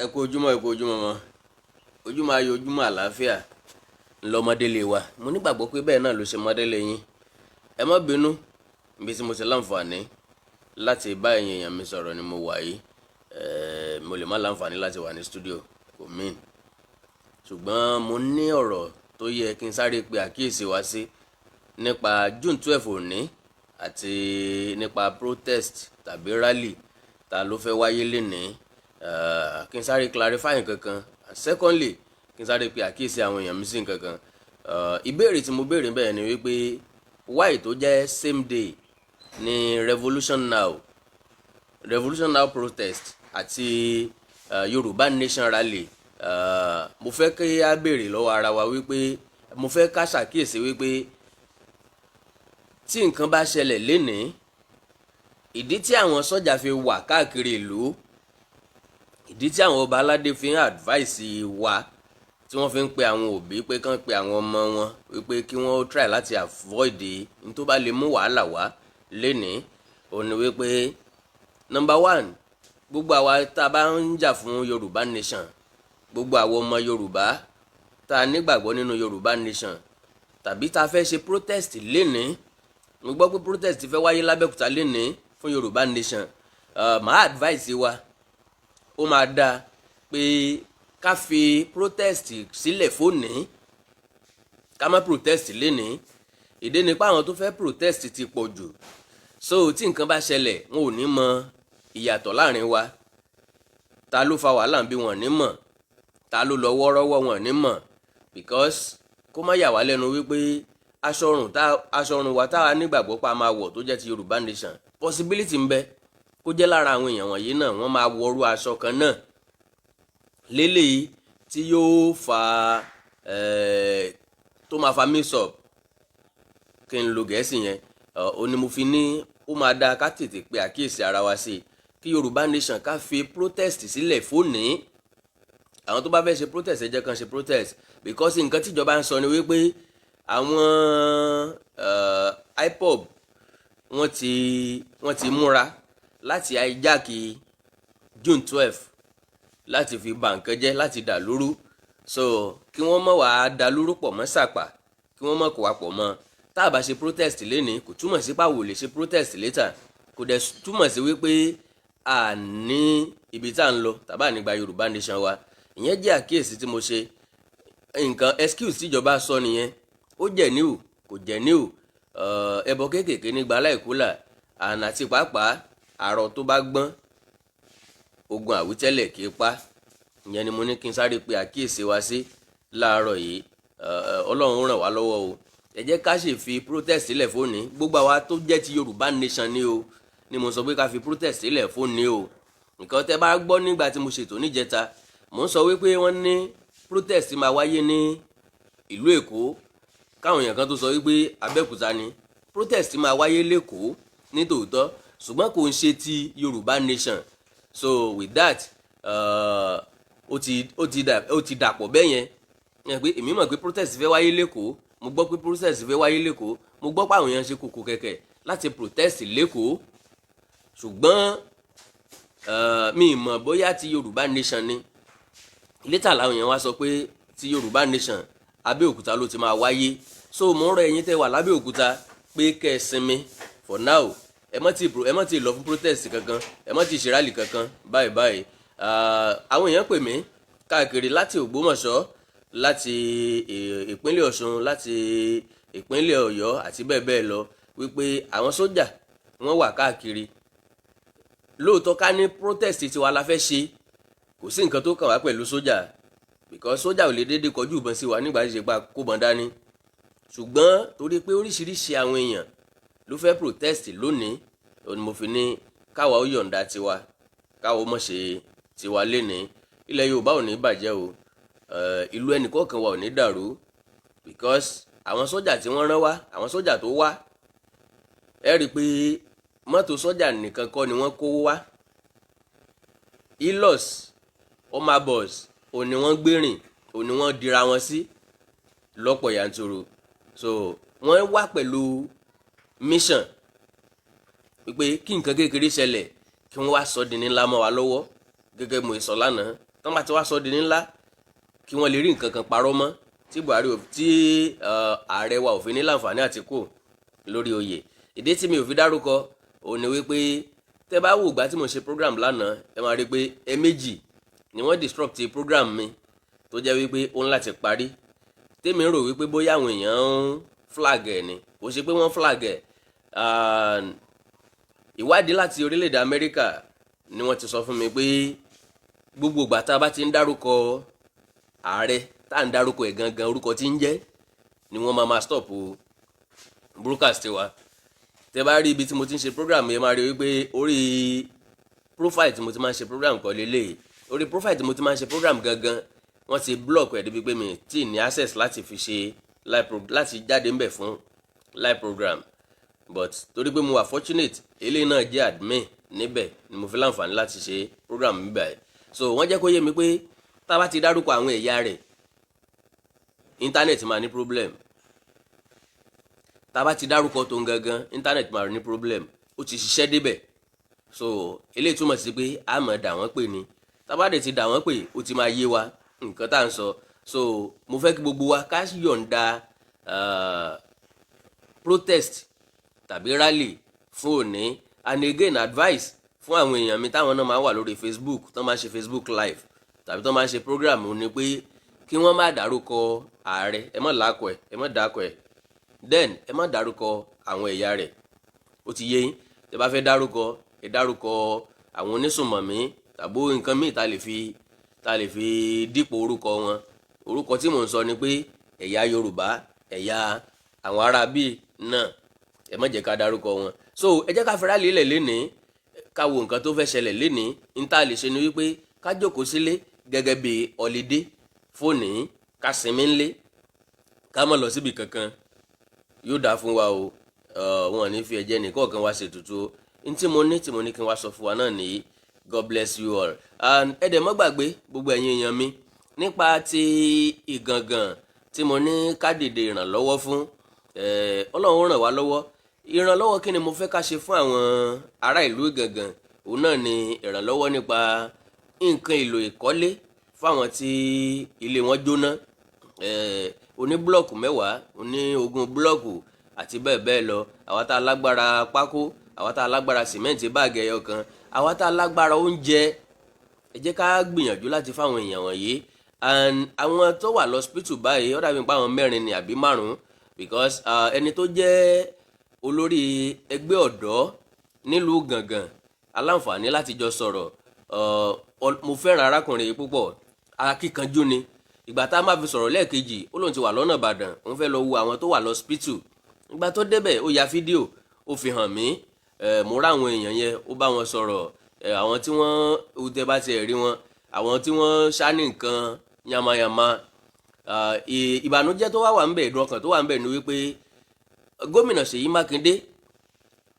Ẹ kú ojúmọ́, ẹ kú ojúmọ́ mọ́, ojúmọ́ ayọ̀, ojúmọ́ àlàáfíà ńlọmọdé lè wa. Mo nígbàgbọ́ pé bẹ́ẹ̀ náà ló ṣe mọ́dé lè yín. Ẹ má bínú, ibi tí mo ti láǹfààní láti bá ẹ̀yin èèyàn mi sọ̀rọ̀ ni mo wà yìí. Mo lè má láǹfààní láti wà ní studio, kò mean, ṣùgbọ́n mo ní ọ̀rọ̀ tó yẹ kí n sáré pe àkíyèsí wa sí nípa June 12 òní àti nípa protest tàbí rally ta ló fẹ́ wáyé lénìí. Kí n sáré clarify nǹkan kan. Secondly, kí n sáré pe àkíyèsí àwọn èèyàn mi sí nǹkan kan. Ìbéèrè tí mo béèrè bẹ́ẹ̀ ni wípé, why tó jẹ́ same day ní Revolution Now protest àti Yorùbá Nation rally? Mo fẹ́ kí á béèrè lọ́wọ́ ara wa wípé, mo fẹ́ ká ṣàkíyèsí wípé tí nǹkan bá ṣẹlẹ̀ lénìí, ìdí tí àwọn sọ́jà fi wà káàkiri ìlú, ìdí tí àwọn ọba aládé fi ń advice wa, tí wọ́n fi ń pe àwọn òbí pé kán pe àwọn ọmọ wọn wípé kí wọ́n try láti avoid ní tó bá lè mú wàhálà wá lénìí, òun ni wípé, number one, gbogbo àwa tá a bá ń jà fún Yorùbá Nation, gbogbo àwọn ọmọ Yorùbá tá a nígbàgbọ́ nínú Yorùbá Nation, tàbí tá a fẹ́ ṣe protest lénìí, mo gbọ́ pé protest fẹ́ wáyé lábẹ́òkúta lénìí fún Yorùbá Nation, màá advice wa, ó máa dáa pé ká fi protest sílẹ̀ fónìí, ká má protest lénìí. Ìdí ni pé àwọn tó fẹ́ protest ti pọ̀ jù. So tí nǹkan bá ṣẹlẹ̀, wọn ò ní mọ ìyàtọ̀ láàrin wa. Ta ló fa wàhálà bí, wọn ní mọ̀. Ta ló lọ wọ́rọ́wọ́, wọn ní mọ̀, because kó má yà wá lẹ́nu wípé aṣọ ọrùn tá aṣọ ọrùn wa táwa nígbàgbọ́ pa máa wọ̀ tó jẹ́ ti Yorùbá Nation, possibility ń bẹ kó jẹ́ lára àwọn èèyàn wọ̀nyí náà wọ́n máa wọrú aṣọ kan náà lélẹ́yìí tí yóò fa tó máa fa mix up, kí n lo Gẹ̀ẹ́sì yẹn. Ó ní mo fi ní ó máa dáa ká tètè pe àkíyèsí ara wa sí i kí Yorùbá Nation, ká fi protest sílẹ̀ fónìí. Àwọn tó bá fẹ́ ṣe protest, ẹ jẹ́ kán ṣe protest, because nǹkan tíjọba ń sọ ni wípé àwọn IPOB wọ́n ti múra láti hijack June 12 láti fi bà nǹkan jẹ́, láti dà lóru. So kí wọ́n má wàá dà lóru pọ̀ mọ́ sàpà, kí wọ́n má kó wa pọ̀ mọ́. Tá a bá ṣe protest lénìí, kò túmọ̀ sí pàwọ̀ lè ṣe protest later, kò dẹ̀ túmọ̀ sí wípé a ní ibi tá à ń lọ tàbá nígbà Yorùbá Nation wa. Ìyẹn jẹ́ àkíyèsí tí mo ṣe. Nǹkan excuse tíjọba sọ nìyẹn. Ó jẹ́ níwò, kò jẹ́ níwò, ẹbọ kéékèèké nígbà aláìkúlà àná àti pàápàá àrò tó bá gbọ́n, ogun àwítẹ́lẹ̀ kì í pa. Ìyẹn ni mo ní kí n sáré pe àkíyèsí wa sí láàárọ̀ yìí. Ọlọ́run ràn wá lọ́wọ́ o. Ẹ jẹ́ ká sì fi protest sílẹ̀ fóònù. Gbogbo àwa tó jẹ́ ti Yorùbá Nation ni o ni mo sọ pé ká fi protest sílẹ̀ fóònù o. Nǹkan tẹ́ bá gbọ́ nígbà tí mo ṣètò níjẹta, mò ń sọ wípé wọ́n ní protest máa wáyé ní ìlú Èkó, káwọn èèyàn kan tó sọ wípé Abẹ́òkúta ni protest máa wáyé lẹ́kọ̀ọ́ ní tòótọ́, ṣùgbọ́n kò ń ṣe ti Yorùbá Nation. So with that, ó ti dàpọ̀ bẹ́ẹ̀ yẹn. Yẹn pé èmi mọ̀ pé protest fẹ́ wáyé lẹ́kọ̀ọ́, mo gbọ́ pé protest fẹ́ wáyé lẹ́kọ̀ọ́, mo gbọ́ pé àwọn èèyàn ṣe kòkò kẹ̀kẹ́ láti protest lẹ́kọ̀ọ́, ṣùgbọ́n mi mọ̀ bóyá ti Yorùbá Nation ni. Later làwọn èèyàn wá sọ pé ti Yorùbá Nation, Abẹ́òkúta ló ti máa wáyé. So mo ń rọ ẹ̀yin tẹ́ wà lábẹ́òkúta pé kẹ́ ẹ sinmi for now. Ẹ má ti lọ fún protest kankan, ẹ má ti ṣe rally kankan báyìí báyìí. Àwọn èèyàn pè mí káàkiri láti Ògbómọ̀ṣọ́, láti ìpínlẹ̀ Ọ̀ṣun, láti ìpínlẹ̀ Ọ̀yọ́ àti bẹ́ẹ̀ bẹ́ẹ̀ lọ, wípé àwọn sójà wọ́n wà káàkiri. Lóòótọ́, ká ní protest tiwa la fẹ́ ṣe, kò sí nǹkan tó kàn wá pẹ̀lú sójà, because sójà ò lè déédéé kọjú ìbọn sí wa nígbà tí ṣe pa kóbọn dání. Ṣùgbọ́n torí pé oríṣiríṣi àwọn èèyàn ló fẹ́ protest lónìí, òun ni mo fi ní káwa ó yọ̀ǹda tiwa, káwa ó mọ̀ ṣe tiwa lénìí. Ilẹ̀ Yorùbá ò ní bàjẹ́ o, ìlú ẹnìkọ̀ọ̀kan wa ò ní dàrú, because àwọn sójà tí wọ́n rán wá, àwọn sójà tó wá, ẹ rí i pé mọ́tò sójà nìkan kọ́ ni wọ́n kó wá. Hilux, Hummer bus òun ni wọ́n gbé rìn, òun ni wọ́n dira wọn sí lọ́pọ̀ yanturu. So wọ́n wá pẹ̀lú mission wípé kí nǹkan kékeré ṣẹlẹ̀, kí wọ́n wá sọ di ní ńlá mọ́ wa lọ́wọ́, gẹ́gẹ́ mo sọ lánàá. Tán bá ti wá sọ di ńlá kí wọ́n lè rí nǹkan kan parọ́ mọ́ tí Buhari, tí ààrẹ wa ò fi ní láǹfààní àti kù lórí oyè. Ìdí tí mi ò fi dárúkọ òun ni wípé tẹ́ bá wò gbà tí mo ṣe program lánàá, ẹ máa rí i pé ẹ̀ẹ̀mejì ni wọ́n disrupt program mi, tó jẹ́ wípé ó ń láti parí. Tèmi rò wípé bóyá àwọn èèyàn ń flag ẹ̀ ni, kò ṣe pé wọ́n flag ẹ̀. Ìwádìí láti orílẹ̀-èdè Amẹ́ríkà ni wọ́n ti sọ fún mi pé gbogbo ìgbà tá a bá ti ń dárúkọ ààrẹ, tá à ń dárúkọ ẹ̀ gangan, orúkọ tí ń jẹ́ ni wọ́n máa stop broadcast wa. Tẹ́ bá rí ibi tí mo ti ń ṣe program yẹn, máa rí wípé orí profile tí mo ti máa ń ṣe program kọ́ lélẹ̀. Orí profile tí mo ti máa ń ṣe program gangan, wọ́n ti block ẹ̀ débi pé mi tí ní access láti fi ṣe live pro, láti jáde ńbẹ̀ fún live program. But torí pé mo wà fortunate, eléyìí náà jẹ́ admin níbẹ̀ ni mo fi láǹfààní láti ṣe program níbẹ̀. So wọ́n jẹ́ kó yé mi pé tá a bá ti dárúkọ àwọn ẹ̀yà rẹ̀, internet máa ní problem. Tá a bá ti dárúkọ tó ń gangan, internet máa ní problem. Ó ti ṣiṣẹ́ débẹ̀. So eléyìí túmọ̀ sí pé a máa dà wọ́n pè ní. Tá a bá dẹ̀ ti dà wọ́n pè, ó ti máa yé wa nǹkan tá à ń sọ. So mo fẹ́ kí gbogbo wa ká yọ̀ǹda protest tàbí rally fún òní. And again, advice fún àwọn èèyàn mi táwọn náà máa wà lórí Facebook, tó máa ń ṣe Facebook live tàbí tó máa ń ṣe program, ní pé kí wọ́n má dárúkọ ààrẹ. Ẹ má làákọ ẹ, ẹ má dákọ ẹ, then ẹ má dárúkọ àwọn ẹ̀yà rẹ̀. Ó ti yé yín. Tẹ́ bá fẹ́ dárúkọ, ẹ dárúkọ àwọn onísùnmọ̀mí tàbí nǹkan míì tá lè fi dípò orúkọ wọn. Orúkọ tí mò ń sọ ni pé ẹ̀yà Yorùbá, ẹ̀yà àwọn ará bíi náà, ẹ má jẹ́ ká dárúkọ wọn. So ẹ jẹ́ ká fi rally lẹ̀ lénìí, ká wo nǹkan tó fẹ́ ṣẹlẹ̀ lénìí. N tá lè ṣe ni wípé ká jókòó sílé gẹ́gẹ́ bí holiday fóònù, ká sinmi ńlé, ká má lọ síbi kankan. Yóò dáa fún wa o. Wọn ò ní fi ẹ̀jẹ̀ nìkọ̀ọ̀kan wá ṣètùtù o. N tí mo ní kí n wá sọ fún wa náà nìyí. God bless you all. And ẹ dẹ̀ mọ́ gbàgbé, gbogbo ẹ̀yin èèyàn mi, nípa ti Ìgàngàn tí mo ní ká dìde ìrànlọ́wọ́ fún. Ọlọ́run ràn wá lọ́wọ́. Ìrànlọ́wọ́ kí ni mo fẹ́ ká ṣe fún àwọn ará ìlú Ìgàngàn? Òun náà ni ìrànlọ́wọ́ nípa nǹkan èlò ìkọ́lé fáwọn tí ilé wọn jóná, oní búlọ̀kù 10, oní 20 búlọ̀kù àti bẹ́ẹ̀ bẹ́ẹ̀ lọ. Àwa tá a lágbára pákó, àwa tá a lágbára sìmẹ́ǹtì báàgì ẹyọ kan, àwa tá a lágbára oúnjẹ, ẹ jẹ́ ká gbìyànjú láti fáwọn èèyàn wọ̀nyí. And àwọn tó wà lọ́sípítù báyìí, ó dàbí pé àwọn mẹ́rin ni àbí márùn-ún, because ẹni tó jẹ́ olórí ẹgbẹ́ ọ̀dọ́ nílùú Gàngàn, aláǹfààní láti jọ sọ̀rọ̀. Mo fẹ́ràn arákùnrin yìí púpọ̀, akíkanjú ni. Ìgbà tá a máa fi sọ̀rọ̀ lẹ́ẹ̀kejì, ó lóun ti wà lọ́nà Ìbàdàn, òun fẹ́ lọ wo àwọn tó wà lọ́sípítù. Ìgbà tó débẹ̀, ó ya fídíò, ó fi hàn mí. Mo rá àwọn èèyàn yẹn, ó bá wọn sọ̀rọ̀. Àwọn tí wọ́n tẹ bá tiẹ̀ rí wọn, àwọn tí wọ́n ṣá ní nǹkan yamayama. Ìbànújẹ́ tó wà wà ńbẹ̀, ìdùn ọkàn tó wà ńbẹ̀ ni wípé gómìnà Ṣèyí Mákindé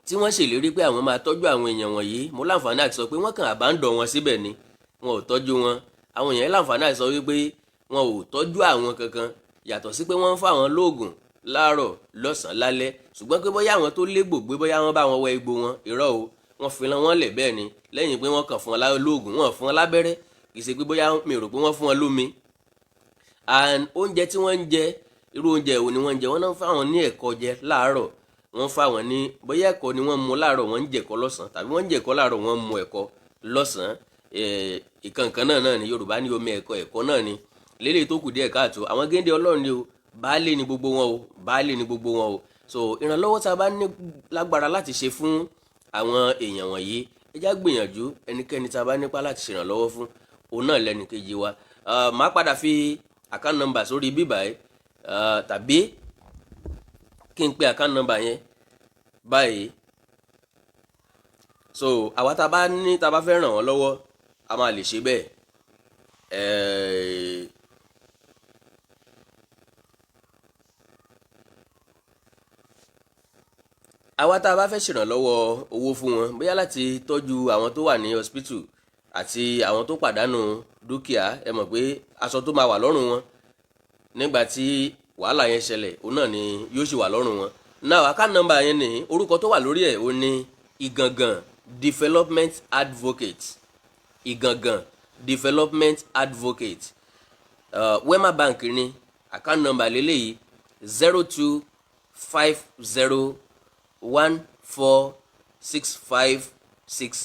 tí wọ́n ṣèlérí pé àwọn máa tọ́jú àwọn èèyàn wọ̀nyí, mo láǹfààní àti sọ pé wọ́n kàn abandon wọn síbẹ̀ ni, wọn ò tọ́jú wọn. Àwọn èèyàn láǹfààní àti sọ wípé wọn ò tọ́jú àwọn kankan, yàtọ̀ sí pé wọ́n ń fáwọn lóògùn láàárọ̀, lọ́sàn-án, lálẹ́, ṣùgbọ́n pé bóyá àwọn tó légbò gbé, bóyá wọ́n bá wọn wọ egbò wọn, irọ́ o. Wọ́n fi wọn lẹ̀ bẹ́ẹ̀ ni, lẹ́yìn pé wọ́n kàn fún wọn lóògùn, wọ́n fún wọn lábẹ́rẹ́. Kì í ṣe pé bóyá mi rò pé wọ́n fún wọn lómi. And oúnjẹ tí wọ́n ń jẹ, irú oúnjẹ wo ni wọ́n ń jẹ? Wọ́n náà fáwọn ní ẹ̀kọ jẹ láàárọ̀, wọ́n fáwọn ní bóyá ẹ̀kọ ni wọ́n mu láàárọ̀, wọ́n ń jẹ̀kọ lọ́sàn-án, tàbí wọ́n ń jẹ̀kọ láàárọ̀, wọ́n ń mu ẹ̀kọ lọ́sàn-án. Ìkànkan náà ni Yorùbá ní omi ẹ̀kọ, ẹ̀kọ náà ni lélẹ̀ tó kù díẹ̀ káàtó. Àwọn géńdé Ọlọ́run ni o, baálé ni gbogbo wọn o, baálé ni gbogbo wọn o. So ìrànlọ́wọ́ tá a bá ní lágbára láti ṣe fún àwọn èèyàn wọ̀nyí, ẹ já gbìyànjú. Ẹnikẹ́ni tá a bá nípa láti ṣèrànlọ́wọ́ fún, òun náà lẹ́nu kejì wa. Màá padà fi account number sórí bíbá ẹ, tàbí kí n pe account number yẹn báyìí. So àwa tá a bá ní, tá a bá fẹ́ ràn wọ́n lọ́wọ́, a máa lè ṣe bẹ́ẹ̀. Àwa tá a bá fẹ́ ṣèrànlọ́wọ́ owó fún wọn, bóyá láti tọ́jú àwọn tó wà ní hospital àti àwọn tó pàdánù dúkìá, ẹ mọ̀ pé aṣọ tó máa wà lọ́rùn wọn nígbà tí wàhálà yẹn ṣẹlẹ̀, òun náà ni yóò ṣì wà lọ́rùn wọn. Now, account number yẹn ní orúkọ tó wà lórí ẹ̀, ó ní Ìgàngàn Development Advocate, Ìgàngàn Development Advocate. Wema Bank ní account number lélẹ́yìí: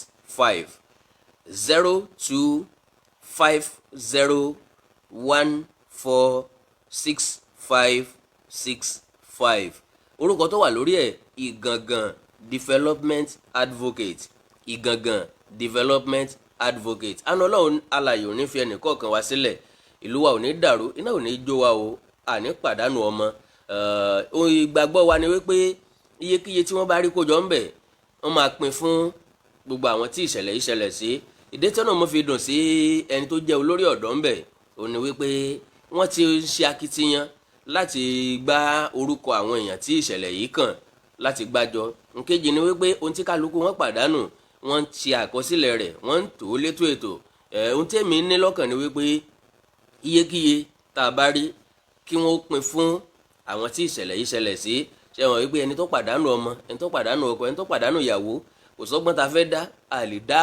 0250146565, 0250146565. Orúkọ tó wà lórí ẹ̀, Ìgàngàn Development Advocate, Ìgàngàn Development Advocate. Àná Ọlọ́run alààyè ò ní fi ẹnì kọ̀ọ̀kan wá sílẹ̀. Ìlú wa ò ní dàrú, iná ò ní jó wa o, àní pàdánù ọmọ. Ohun ìgbàgbọ́ wa ni wípé iyekíye tí wọ́n bá rí kójọ ń bẹ̀, wọ́n máa pín fún gbogbo àwọn tí ìṣẹ̀lẹ̀ yìí ṣẹlẹ̀ sí. Ìdí tí ọ̀nà mo fi dùn sí ẹni tó jẹ́ olórí ọ̀dọ́ ń bẹ̀ òun ni wípé wọ́n ti ń ṣe akitiyan láti gba orúkọ àwọn èèyàn tí ìṣẹ̀lẹ̀ yìí kàn láti gbàjọ. Nkéjì ni wípé ohun tí kálukú wọn pàdánù, wọ́n ń ṣe àkọsílẹ̀ rẹ̀, wọ́n ń tò ó létò ètò ẹ̀. Ohun tèmi ní lọ́kàn ni wípé iyekíye tá a bá rí, kí wọ́n pín fún àwọn tí ìṣẹ̀lẹ̀ yìí ṣẹlẹ̀ sí. Ṣé wọn wípé ẹni tó pàdánù ọmọ, ẹni tó pàdánù ọkọ, ẹni tó pàdánù ìyàwó, kò sọ́gbọ́n ta fẹ́ dá. A lè dá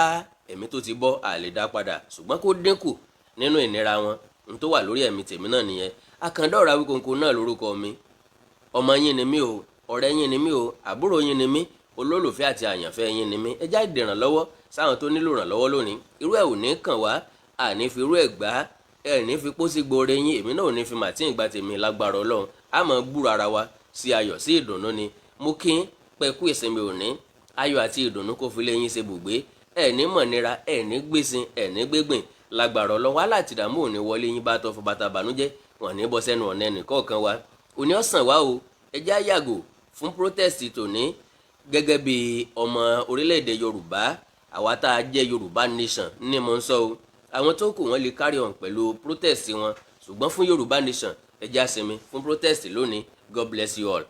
ẹ̀mí tó ti bọ́, a lè dá padà, ṣùgbọ́n kó dínkù nínú ìnira wọn. N tó wà lórí ẹ̀mí tèmi náà nìyẹn. Àkàndá Ọ̀rọ̀ Awíkonko náà lórúkọ mi. Ọmọ yín ni mí o, ọ̀rẹ́ yín ni mí o, àbúrò yín ni mí, olólùfẹ́ àti àyànfẹ́ yín ni mí. Ẹ já ìdìrànlọ́wọ́ sáwọn tó nílò ìrànlọ́wọ́ lónìí. Irú ẹ̀ ò ní kàn wá, àní fi irú ẹ̀ gbá, ẹ̀ ní fi pósí gbore yín, èmi náà ò ní fi màtíìn gba tèmi. Lágbára Ọlọ́run, a máa gbúrò ara wa sí ayọ̀, sí ìdùnnú ni. Mo kí n pẹ́ kú ìsinmi òní. Ayọ̀ àti ìdùnnú kó fi lé yín ṣe bùgbé. Ẹ̀ ní mọ̀nira, ẹ̀ ní gbèsìn, ẹ̀ ní gbégbìn. Lágbára Ọlọ́run, wàhálà àti ìdààmú ò ní wọlé yín bá tọ́ fún bàtà bànújẹ́ wọn ní bọ́ sẹ́nu ọ̀nà ẹnì kọ̀ọ̀kan wa. Òní ọ̀sán wa o, ẹ jẹ́ á yàgò fún protest tòní gẹ́gẹ́ bí ọmọ orílẹ̀-èdè Yorùbá. Àwa tá a jẹ́ Yorùbá Nation ní mo ń sọ o. Àwọn tó kù, wọ́n lè carry on pẹ̀lú protest wọn, ṣùgbọ́n fún Yorùbá Nation, ẹ jẹ́ á sinmi fún protest lónìí. God bless you all.